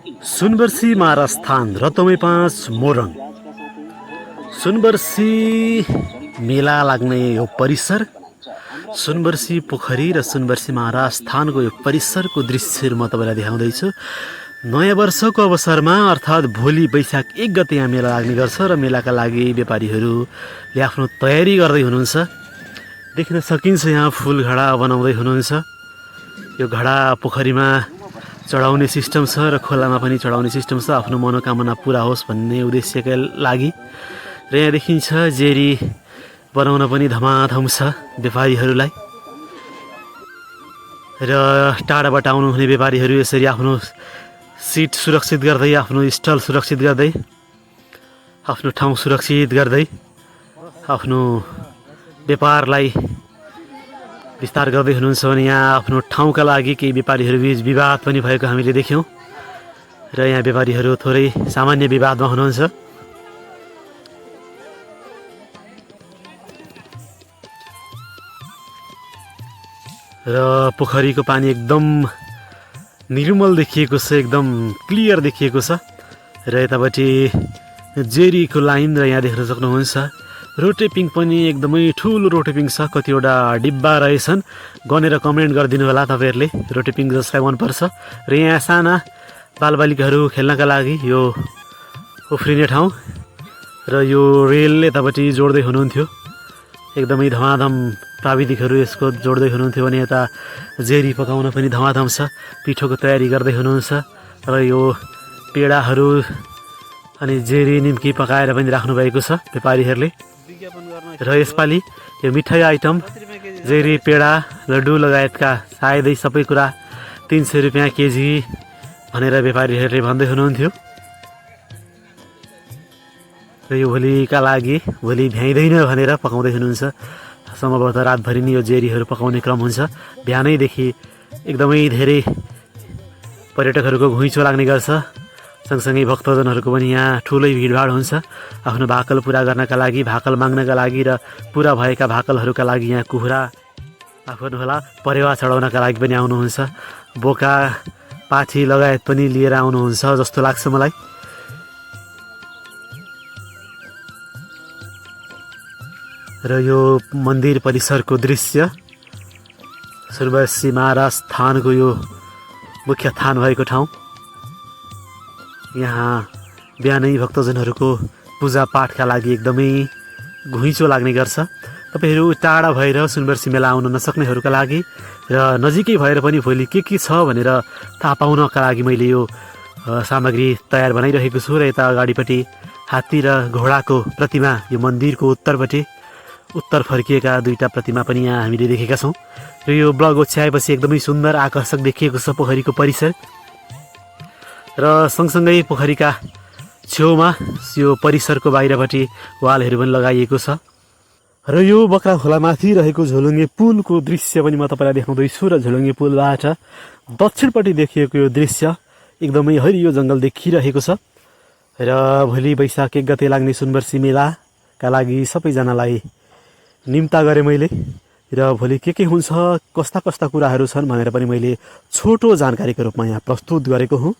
सुनबर्सी महारास्थान रतमै 5 मोरङ सुनबर्सी मेला लाग्ने यो परिसर सुनबर्सी पोखरी र सुनबर्सी महारास्थानको यो परिसरको दृश्यहरू म तपाईलाई देखाउँदैछु। नयाँ वर्षको अवसरमा अर्थात् भोलि वैशाख 1 गते यहाँ मेला लाग्ने गर्छ र मेलाका लागि व्यापारीहरूले आफ्नो तयारी गर्दै हुनुहुन्छ। देख्न सकिन्छ यहाँ फुल घडा बनाउँदै हुनुहुन्छ। यो घडा पोखरीमा चढाउने सिस्टम छ र खोलामा पनि चढाउने सिस्टम छ, आफ्नो मनोकामना पूरा होस् भन्ने उद्देश्यका लागि। र यहाँ देखिन्छ जेरी बनाउन पनि धमाधम छ व्यापारीहरूलाई। र टाढाबाट आउनुहुने व्यापारीहरू यसरी आफ्नो सिट सुरक्षित गर्दै, आफ्नो स्टल सुरक्षित गर्दै, आफ्नो ठाउँ सुरक्षित गर्दै आफ्नो व्यापारलाई विस्तार गर्दै हुनुहुन्छ भने यहाँ आफ्नो ठाउँका लागि केही व्यापारीहरू बीच विवाद पनि भएको हामीले देख्यौँ। र यहाँ व्यापारीहरू थोरै सामान्य विवादमा हुनुहुन्छ। र पोखरीको पानी एकदम निर्मल देखिएको छ, एकदम क्लियर देखिएको छ। र यतापट्टि जेरीको लाइन र यहाँ देख्न सक्नुहुन्छ रोटेपिङ पनि एकदमै ठुलो रोटेपिङ छ। कतिवटा डिब्बा रहेछन्, गनेर कमेन्ट गरिदिनु होला तपाईँहरूले रोटेपिङ जसलाई मनपर्छ। र यहाँ साना बालबालिकाहरू खेल्नका लागि यो उफ्रिने ठाउँ र यो रेलले यतापट्टि जोड्दै हुनुहुन्थ्यो। एकदमै धमाधम प्राविधिकहरू यसको जोड्दै हुनुहुन्थ्यो भने यता जेरी पकाउन पनि धमाधम छ, पिठोको तयारी गर्दै हुनुहुन्छ। र यो पेडाहरू अनि जेरी निम्की पकाएर पनि राख्नुभएको छ व्यापारीहरूले। र यसपालि यो मिठाई आइटम जेरी पेडा लड्डु लगायतका सायदै सबै कुरा 300 रुपियाँ केजी भनेर व्यापारीहरूले भन्दै हुनुहुन्थ्यो। र यो भोलिका लागि भोलि भ्याइँदैन भनेर पकाउँदै हुनुहुन्छ। सम्भवतः रातभरि नै यो जेरीहरू पकाउने क्रम हुन्छ। बिहानैदेखि एकदमै धेरै पर्यटकहरूको घुइँचो लाग्ने गर्छ। सँगसँगै भक्तजनहरूको पनि यहाँ ठुलै भिडभाड हुन्छ। आफ्नो भाकल पुरा गर्नका लागि, भाकल माग्नका लागि र पुरा भएका भाकलहरूका लागि यहाँ कुखुरा होला परेवा चढाउनका लागि पनि आउनुहुन्छ। बोका पाठी लगायत पनि लिएर आउनुहुन्छ जस्तो लाग्छ मलाई। र यो मन्दिर परिसरको दृश्य सुनबर्सी महारास्थानको यो मुख्य थान भएको ठाउँ। यहाँ बिहानै भक्तजनहरूको पूजापाठका लागि एकदमै घुइँचो लाग्ने गर्छ। तपाईँहरू टाढा भएर सुनबर्सी मेला आउन नसक्नेहरूका लागि र नजिकै भएर पनि भोलि के छ भनेर थाहा पाउनका लागि मैले यो सामग्री तयार बनाइरहेको छु। र यता अगाडिपट्टि हात्ती र घोडाको प्रतिमा, यो मन्दिरको उत्तर फर्किएका दुईटा प्रतिमा पनि यहाँ हामीले देखेका छौँ। र यो ब्लग ओछ्याएपछि एकदमै सुन्दर आकर्षक देखिएको छ पोखरीको परिसर। र सँगसँगै पोखरीका छेउमा यो परिसरको बाहिरपट्टि वालहरू पनि लगाइएको छ। र यो बक्रा खोलामाथि रहेको झोलुङ्गे पुलको दृश्य पनि म तपाईँलाई देखाउँदैछु। र झोलुङ्गे पुलबाट दक्षिणपट्टि देखिएको यो दृश्य एकदमै हरियो जङ्गल देखिरहेको छ। र भोलि वैशाख 1 गते लाग्ने सुनबर्सी मेलाका लागि सबैजनालाई निम्ता गरेँ मैले। र भोलि के हुन्छ, कस्ता कुराहरू छन् भनेर पनि मैले छोटो जानकारीको रूपमा यहाँ प्रस्तुत गरेको हुँ।